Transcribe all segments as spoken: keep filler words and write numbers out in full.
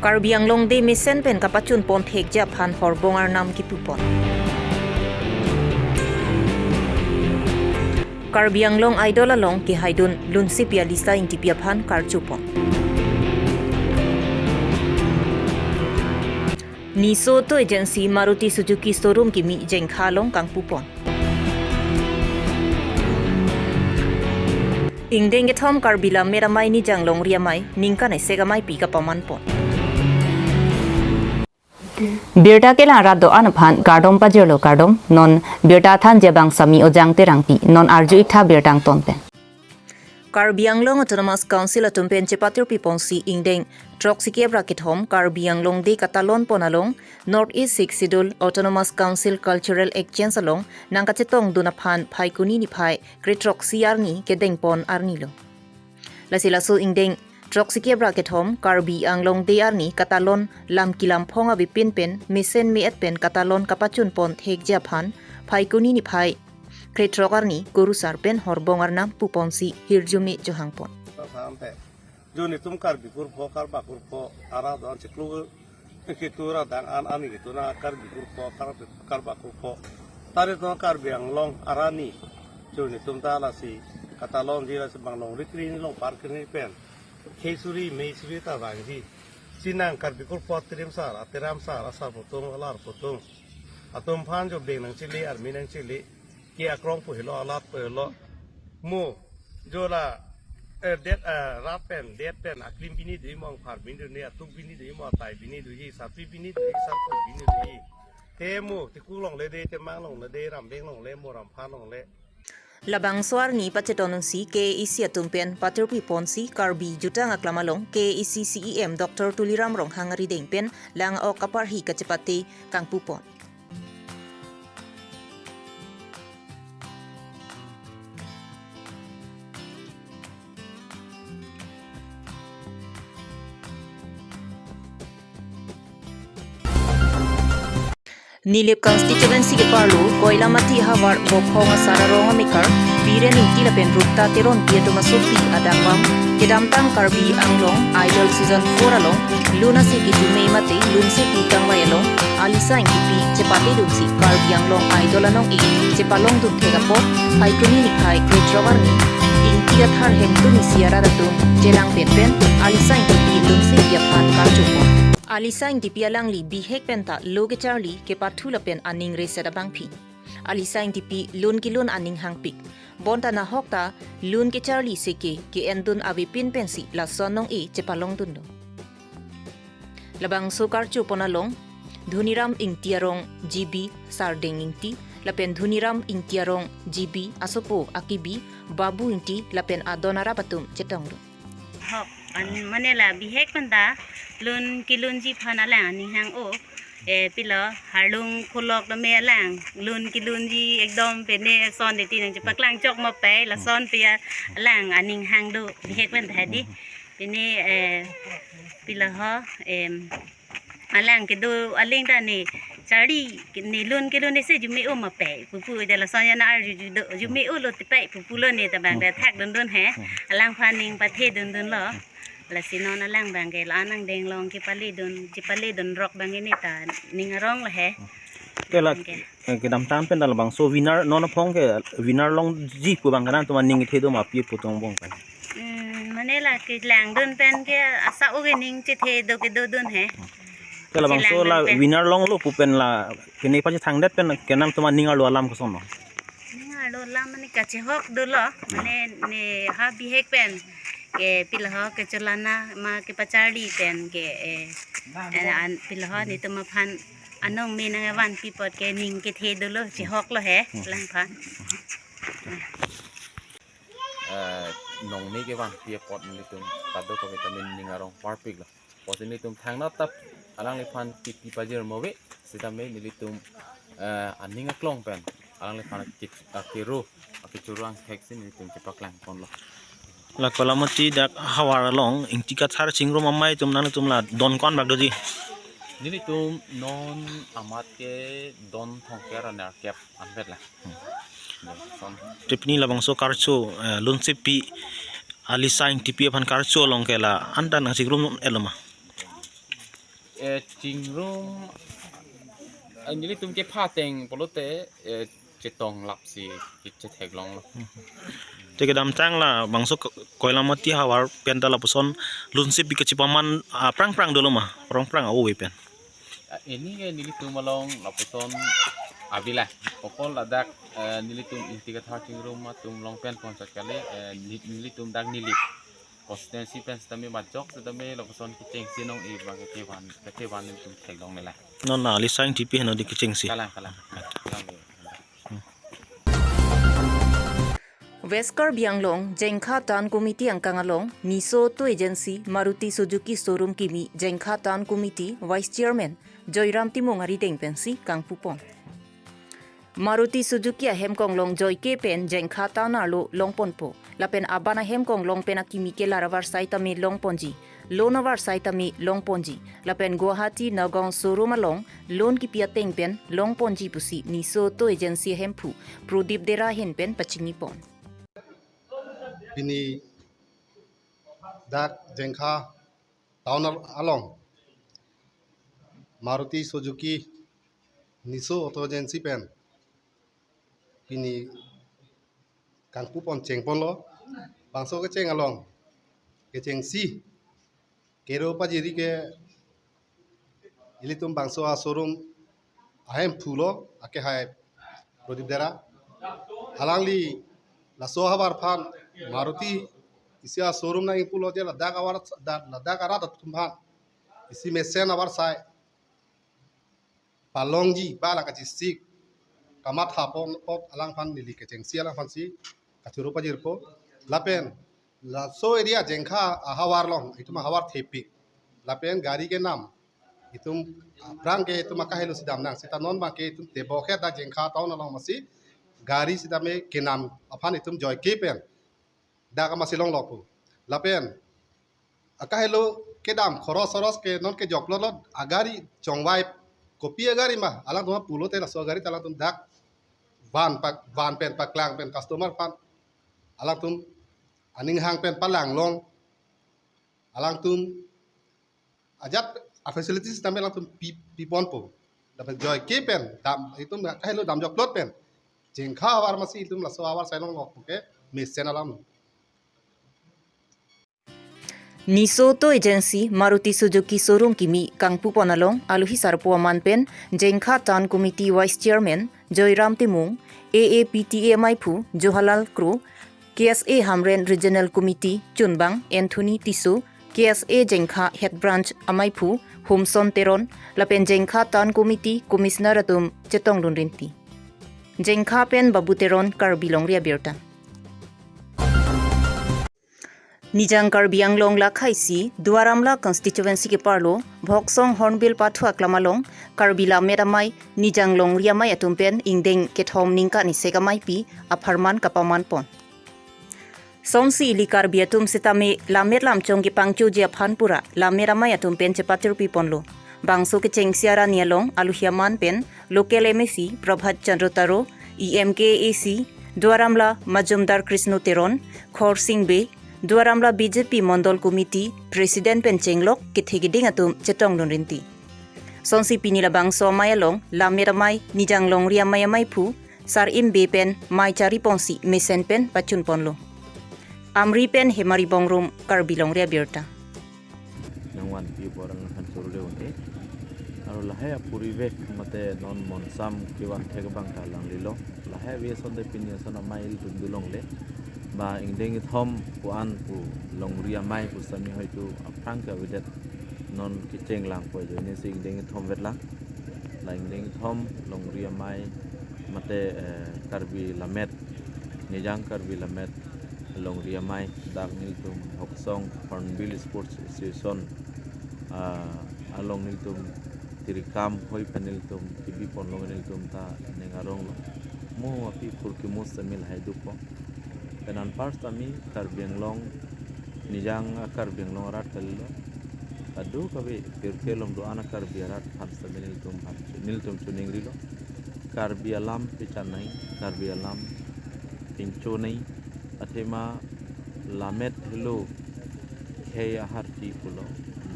Karbi Anglong Day mesen pen kapachun pon thekji aphan horbong arnam kipu pon. Karbi Anglong Idol along kehaidun Lunsepi Alisa Ingtipi aphan karcho pon. Niso Auto Agency Maruti Suzuki showroom kimi Jengkha along kangpu pon. Ingdeng kethom Karbi Lammet Amei Nijang Longri Amei ningkan isi ameipi kapaman pon. Birta kelang rat do-an aphan kardom pajirlo kardom, non birta thanji abang Sami Ojang Terangpi, non arju-ik tha birta angton pen. Karbi Anglong Autonomous Council atum pen chepatirpi ponsi ingdeng throksi kep ra kethom Karbi Anglong Day katalon pon along North East Sixth Schedule Autonomous Council Cultural Exchange along nangkachetongdun aphan Phaikuni niphai kre throksi arni kedeng pon arni lo. Lasi laso ingdeng throksi kep ra kethom Karbi Anglong Day arni katalon lam kelam phong avepin pen mesen me-et pen katalon kapachun pon thekji aphan Phaikuni niphai kre throk arni kurusar pen horbong arnam pu ponsi hirjume johang pon. Sa sa ante. Jo netum Karbi kurpho, Karba kurpho, arat do-an chiklo kitu ra dang an, ani kitu na Karbi kurpho, Kar-, Karba kurpho. Tari to Karbi Anglong arani. Jo netum ta lasi katalonji lasi bang longri kri ni longpar kri ni pen. Khei suri, mei suri ta vangji. Chinang Karbi kurpho trim sar, atiram sar, asar putung, alar putung. Atum aphan jo beng nangchele, armi nangchele. Ke akrong pu helo, alat pu helo. Mo, jo la, eh, det, eh, rat pen, det pen, aklim bini doji mo, angphar bini doji, atuk bini doji mo, atai bini doji, sarpi bini doji, sarpo bini doji. Te mo, te kulong le de, te mang long le de, rambeng long le, mo ramphan long le. Labangso arni pachetonsi K A A C atum pen patirpi ponsi Karbi Jutang Aklam along K A A C C E M Doctor Tuliram Ronghang arideng pen lang-ok aparhi kachepate kangpu pon. Nilip constituency keparlo Koilamati havar Bokhong asar arong amekar Biren Ingti lapen Rupta Teronpi atum asopi adakvam kedamtang Karbi Anglong Idol Season four along lun ase kijume mate lunsepi kangvai along Alisa Ingtipi chepatedunsi Karbi Anglong Idol anong-e chepalongdun thek apot Phaikuni niphai kre throk arni Ingti Kathar hemtun isi arat atum chelang pen pen Alisa Ingtipi lunsepi aphan karcho pon. Alisa Ingtipi alangli bihek penta lo kecharli kepathu lapen aning reset abangpi. Alisa Ingtipi lun kelun aning hangpik. Bonta nahok ta lun kecharli seke ke-endun avepin pensi lason anong-e chepalongdunlo. Labangso karcho pon along Dhoniram Ingti arong G B Sardeng Ingti lapen Dhoniram Ingti arong G B asopo akibi Babu Ingti lapen adon arap atum chetonglo. Hok, an mane la bihek penta lun kelunji aphan alang aning hang-o. Eh, pilo, harlung khulok tame alang lun kelunji ekdom pene son de tinang chepaklang chok mo pai, lason pe alang aning hang do bihek penta di. Pene, eh, pilo ho, em, alang kedo aling ta ne charli ne lun kelun isi jume-o ma pai pupu, ja lason ja na arju ju do, jume-o lo te pai pupu lo ne ta bang ta thakdundun he. Alangphan ning pathedundunlo. Lasi non alang bang ke la-an angdeng long kepaledun, chepaledun rok bang ini ta ning arong lo he. Te la, Bang ke. Eh, kedamtang pen ta labangso winner non aphong ke winner longji pu bang ke nangtum aning kethe do ma pi pu tong bong pen. Hmm, mane la kelangdun pen ke asa-o ke ning chethe do kedodun he. Te labangso Chelang la pen. Winner longlo pu pen la kene pachethangdet pen ke nangtum aning arlo alam koson lo? Ning arlo alam mane kachehok dolo, mane ne ha bihek pen ke pilo ho kecholana ma kepacharli pen ke, eh, eh, an pilo ho netum aphan anong me nangvanpi apot ke ning kethe dolo, chehok lo he, Hmm. alangphan. Eh, nong ne kevanpi apot nelitum kadokave ta ning arong parpik lo. Pusi nelitum thangnat tap alangliphan kiti pajir move, sitame nelitum, eh, aning aklong pen alangliphan ke-, akero, akechoro angthek si nelitum chepaklang ponlo. La Koilamati dak havar along Ingti Kathar chingrum amei atum nangtum la don ko-an bak doji? Nelitum non amat ke don thomkep ra nerkep anvet la. Hmm. Don son. Te pini labangso karcho, eh, lunsepi Alisa Ingtipi aphan karcho along ke la-an ta nangchingrum etlo ma? Eh, chingrum, eh, nelitum kepha ateng pulote, eh, chetong lapsi chetheklonglo. Te kedamtang labangso K-, Koilamati havar pen ta lapuson lunsi pi kachipaman, ah, prang prang dolo ma, prang prang ave pen. Ah, pini ke nelitum along lapuson ave la. Pokol ladak, eh, nelitum Ingti Kathar chingrum atum along pen pon chot kali, eh, ni-, nelitum dak Nilip constituency pen sitame majok sitame lapuson kechengsi nong-e abang kethevan, kethevan nelitum theklongle la. Non na alisang T P heno di kechengsi. Kalang, kalang. Kalang. West Karbi Anglong, Jengkha Town Committee angkang along, Niso Auto Agency, Maruti Suzuki Showroom kimi, Jengkha Town Committee Vice Chairman Joyram Timung arideng pensi kangpupon. Maruti Suzuki ahem konglong joike pen Jengkha Town arlo longponpo. Lapen aban ahem konglong pen akimi kelar avarsai tame longponji, loan avarsai tame longponji. Lapen Guwahati Nagaon showroom along loan kipi ateng pen longponji pusi Niso Auto Agency ahemphu Prodip Dera ahin pen pachinipon. Pini dak Jengkha Town al-, along Maruti Suzuki Niso Auto Agency pen pini kangpupon chengponlo. Bangso kecheng along kechengsi kero pajiri ke ilitum bangso a-showroom ahemphu lo, ake hai Prodip Dera. Alangli laso ahavar aphan Maruti isi a-showroom nangpulo je ladak avar, da-, ladak arat atum aphan isi mesen avarsai palongji ba la kachesik kamatha pon apot alangphan neli kechengsi alangphansi kachoro pajirpo. Lapen laso area Jengkha ahavar along, itum ahavar thepik. Lapen gari kenam itum aphrang ke itum akahelo si damnang, seta non abang ke itum tebokhet dak Jengkha Town along masi gari sitame kenam aphan itum joike pen dak masi longlokpo. Lapen akahelo kedam khoros-horos ke non ke joklo lo, agari chongvai, kopi agari ma, alangtum pulote laso agari ta alangtum dak van pa, van pen paklang pen customer aphan alangtum aning hang pen palanglong, alangtum ajat a-facilities tame alangtum pi, piponpo. Lapen joike pen dam, itum akahelo damjoklo pen Jengkha ahavar masi itum laso avarsai longlokpo ke mesen alam. Niso Auto Agency Maruti Suzuki Showroom kimi kangpupon along alohi sarpo aman pen Jengkha Town Committee Vice Chairman Joyram Timung, A A P T A amaiphu Johalal Kro, K S A Hamren Regional Committee chunbang Anthony Tisso, K S A Jengkha Head Branch amaiphu Homson Teron, lapen Jengkha Town Committee Commissioner atum chetongdun rinti. Jengkha pen Babu Teron, Karbi Longri Abirta. Nijang Karbi Anglong lakhaisi Duar Amla constituency keparlo Bhoksong Hornbill pathu aklam along Karbi Lammet Amei, Nijang Longri Amei atum pen ingdeng kethom ningkan isek ameipi apharman kapamanpon. Somsi ili Karbi atum sitame lammet lamchong kepangchoji aphan pura Lammet Amei atum pen chepatirpi ponlo. Bangso kechengsi arni along alohi aman pen local M A C Prabhat Chandra Taro, E M K A C Duar Amla Majumdar Krishno Teron, Khorsing Bey, Duar Amla B J P Mondol Committee President pen chenglok kethe keding atum chetongdun rinti. Sonsi pini labangso amei along Lammet Amei, Nijang Longri Amei ameiphu Sar-im Bey pen mei chariponsi mesen pen pachunponlo. Amri pen Hemari Bongrung, Karbi Longri Abirta. Nangvanpi apor nanghan chorole un-e. Aro lahai aporibesh mate non monsam kevan thek abang ta langlelo. Lahai ave asonte pini ason amei ilitum dulongle. Ba ingdeng kethom pu-an pu Longri Amei pu sitame hoitu aphrang ke avedet, non kecheng langpo ajoinesi ingdeng kethom vetlang. La ingdeng kethom Longri Amei mate, eh, Karbi Lammet, Nijang Karbi Lammet Longri Amei dak nelitum Bhoksong Hornbill Sports Association, ah, along nelitum tirikam hoi pen nelitum kebi ponlong nelitum ta ning aronglo. Mo api phurkimo sitame lahai dukpo. Pen anpar sitame Karbi Anglong, Nijang a-Karbi Anglong arat kalilo. Kadokave pirthe along do-an a-Karbi arat aphan sitame nelitum aphan, nelitum choningrilo. Karbi alam pechan nangji, Karbi alam pincho nangji, athema lammet helo khei aharti pulo,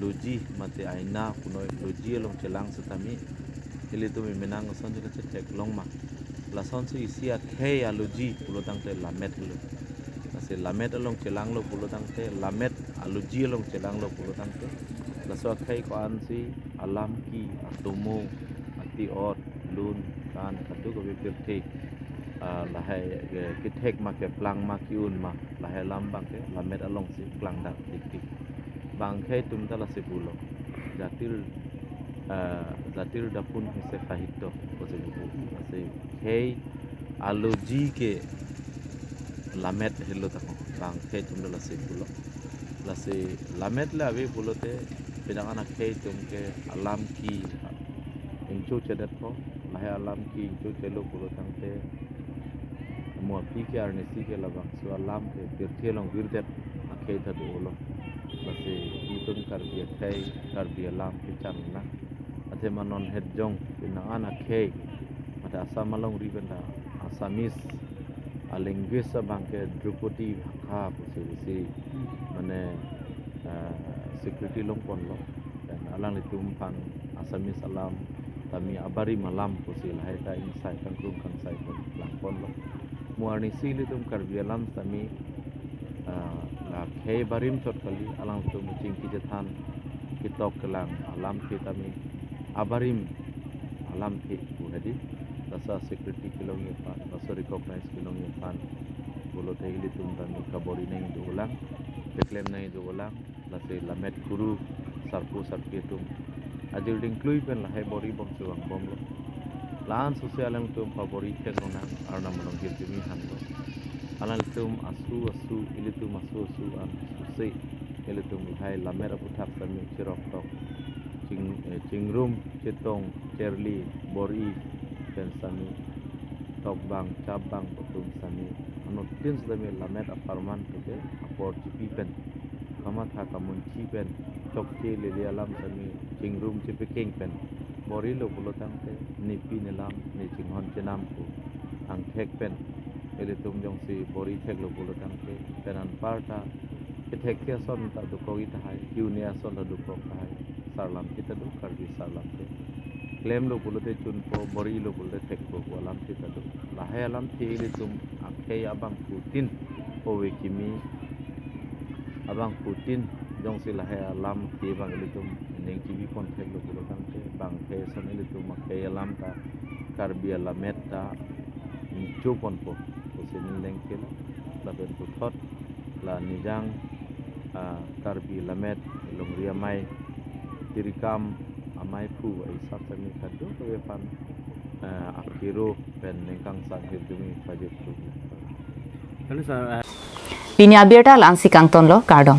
Loji mate aina punoi loji along chelang setame ilitum imenang asonsi kachethek long ma. Lasonsi isi akhei aloji pulo tangte lammet lo. Lasi lammet along chelanglo pulo tangte, lammet aloji along chelanglo pulo tangte, laso akhei ko-ansi alam ki, atomo, ati-ot, lun, kan, kadokave pirthe, ah, lahai, eh, kethek ma, keplang ma, ki-un ma, lahai alam abangke lammet alongsi klangdak dikdik. Bang akhei atum ta lasi pulo. Jatir, ah, jatir dapun huse kahito pusi pupo. Lasi khei aloji ke lammet helo tako. Bang akhei atum ta lasi pulo. Lasi lammet le ave pulote, penang an akhei atum ke alam ki ingchochedetpo, lahai alam ki ingchochelo pulo tangte, mo aphi ke arnisi ke labangso alam ke pirthe along virdet akhei ta dolo. Lasi itum Karbi akhei, Karbi alam kechang na. Athema non het jong penang an akhei, mate Assam alongri pen ta Assamese a-language abangke Dhrupadi Bhakha pusi, pusi, mane, ah, secretary longponlo. Dan alanglitum aphan Assamese alam tame abarim alam pusi lahai ta ingsai kangkrung kangsai pen langponlo. Mo arnisi ilitum Karbi alam tame, ah, la khei barim chot kali, alangtum chingki chethan ketok kelang alamthe tame abarim alamthe pu hedi. Laso secretary kelongji aphan, laso recognize kelongji aphan pulote ilitum tame kabor-i nangji dolang, keklem nangji dolang. Lasi lammet kuru sarpo sarpi atum ajir dingklui pen lahai bor-i bom chevangbomlo. La-an sose alangtum pabor-i theklonang, Arnam along hirjume hanglo. Alangtum asu asu, ilitum asu asu an sose ilitum lahai lammet aputhak tame cheroktok, ching, eh, chingrum, chetong, cherli, bor-i pen tame, tokbang chapbang atum tame, anuttin setame lammet apharman pulote apor chipi pen, kamatha kamunthi pen, chokche lele alam tame chingrum chepekeng pen bor-ilo pulo tangte, nepi nelam, ne chinghon chenam pu angthek pen ilitum jongsi bor-i theklo pulo tangte, pen anparta kethekthe ason ta dokok-i tahai, ke-un-e ason ta dokok tahai. Sarlamthe ta do, Karbi sarlamthe. Klemlo pulote chunpo, bor-ilo pulote thekpo pu alamthe ta do. Lahai alamthe ilitum akhei abangphutin ove kimi, abangphutin jongsi lahai alamthe abang ilitum ning chibipon theklo pulo tangte, bang akhei ason ilitum akhei alam ta Karbi alammet ta ingchoponpo pusi ning lengkelo. Lapen puthot la nijang, ah, Karbi lammet longri amei, tirikam amei phu aisap tame kadokave aphan, ah, akiro pen ningkangsam hirjume pajirpo. Lalu sa, ah, Pini abirta la-ansi kangtonlo, kardom.